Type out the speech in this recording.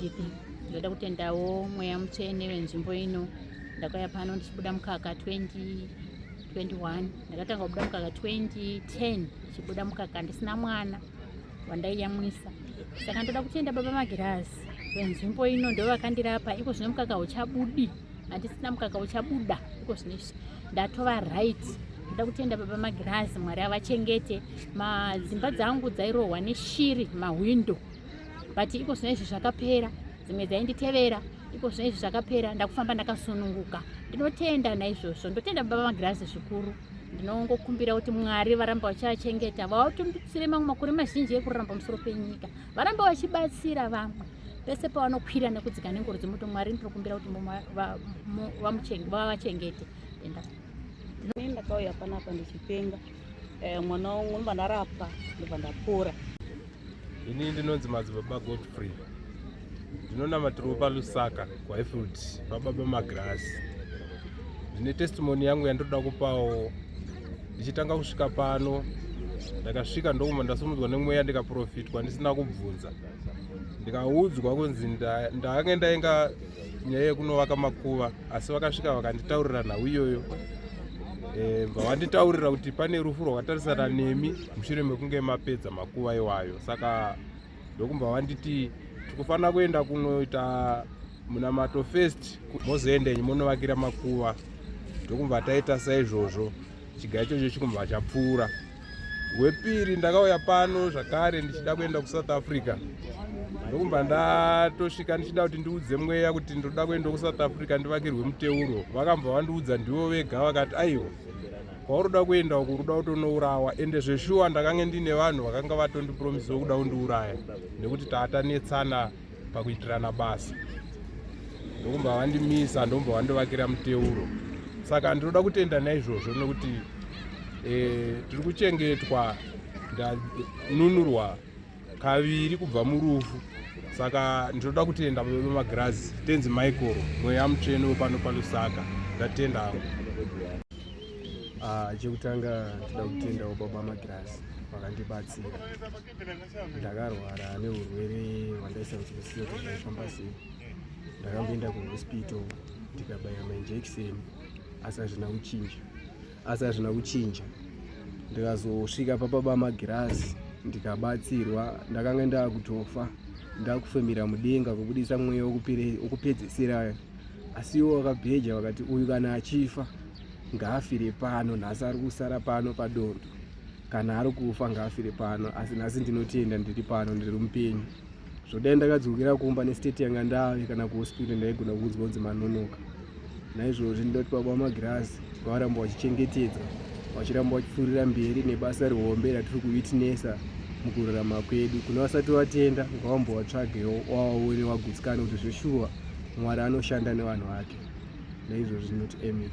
Judith. Ndoda kutendawo mweya mutsvene wenzvimbo ino. Ndakauya pano ndichibuda mukaka 2021. Ndakatanga kubuda mukaka 2010 ndichibuda mukaka ndisina mwana wandaiyamwisa. Saka ndoda kutenda baba Magirazi venzvimbo ino ndo vakandirapa. Iko zvino mukaka uchabudi. Handisina mukaka uchabuda iko zvino izvi. Ndatova right. Ndoda kutenda baba Magirazi, Mwari avachengete. Madzimba dzangu dzairohwa neshiri mahwindo. But iko zvino izvi zvakapera, dzimwe dzainditevera, iko zvino izvi zvakapera, ndakufamba ndakasununguka. Ndinotenda naizvozvo, ndotenda baba Magirazi zvikuru. Ndinongokumbira kuti Mwari varamba vachivachengeta, vavatumbutsire mamwe makore mazhinji ekurarama pamusoro penyika, varamba vachibatsira vamwe pese pavanokwira nekudzika nengoro dzemoto. Mwari ndinokumbira kuti vavachengete. Enda. Ini ndakauya panapa ndichipenga, mwana wangu ndobva ndarapwa, ndobva ndapora. Ini ndinonzi Madzibaba Godfrey, ndinonamatirawo paLusaka kuHighfield pababa Magirazi. Ndine testimony yangu yandinoda kupawo. Ndichitanga kusvika pano, ndakasvika ndokuma ndasimudzwa nemweya, ndikaprofitwa ndisina kubvunza, ndikaudzwa kunzi ndakange ndainga nyaya yekunovaka makuva, asi vakasvika vakanditaurira nhau iyoyo. Bva vanditaurira kuti pane rufu rwakatarisana nemi mushure mekunge mapedza makuva iwayo. Saka ndokumba vanditi tikufanira kuenda kunoita munamato first, mozoendenyi monovakira makuva. Ndokumba taita saizvozvo, chiga ichocho chikumba chapfuura. Wepiri ndakauya pano zvakare ndichida kuenda kuSouth Africa, ndokumba ndatosvika ndichida kuti ndiudze mweya kuti ndoda kuenda kuSouth Africa ndivakirwe muteuro. Vakambva vandiudza ndivo vega, vakati aiwa, kwauri kuenda uku uruda kutonourawa. Ende zveshuwa ndakange ndine vanhu vakanga vatondipromisiwa kuda kundiuraya nekuti taatanetsana pakuitirana basa. Ndokumba vandimisa, ndomba vandovakira muteuro. Saka ndinoda kutenda naizvozvo nekuti tiri kuchengetwa, ndanunurwa kaviri kubva murufu. Saka ndinoda kutenda baba Magirazi, Tenzi Michael, mweya mutsvene wepano paLusaka. Ndatenda hangu. Chekutanga ndoda kutendawo baba Magirazi vakandibatsira. Ndakarwara neurwere hwandaisanzwisisa kuti zvaifamba sei. Ndakamboenda kuhospital ndikabaya mainjection, asi hazvina kuchinja, asi hazvina kuchinja. Ndikazosvika pababa Magirazi ndikabatsirwa. Ndakanga ndakutofa, ndakufemera mudenga kubudisa mweya wokupedzisira, asi iwo wakabheja vakati uyu kana achifa ngaafire pano nhasi, ari kusara pano padondo, kana ari kufa ngaafire pano. Asi nhasi ndinotenda ndiri pano, ndiri mupenyu. Zvodai ndakadzokera kumba nestate yanga ndave kana kuhospital, ndaigona kunzwa kunzi manonoka. Naizvozvo ndinoti baba Magirazi ngavaramba vachichengetedza, vachiramba vachipfuurira mberi nebasa rihombe ratiri kuwitnessa mukurarama kwedu. Kuna vasati vatenda ngavambovatsvagewo wavaone, vagutsikane kuti zveshuwa Mwari anoshanda nevanhu vake. Naizvozvo ndinoti amen.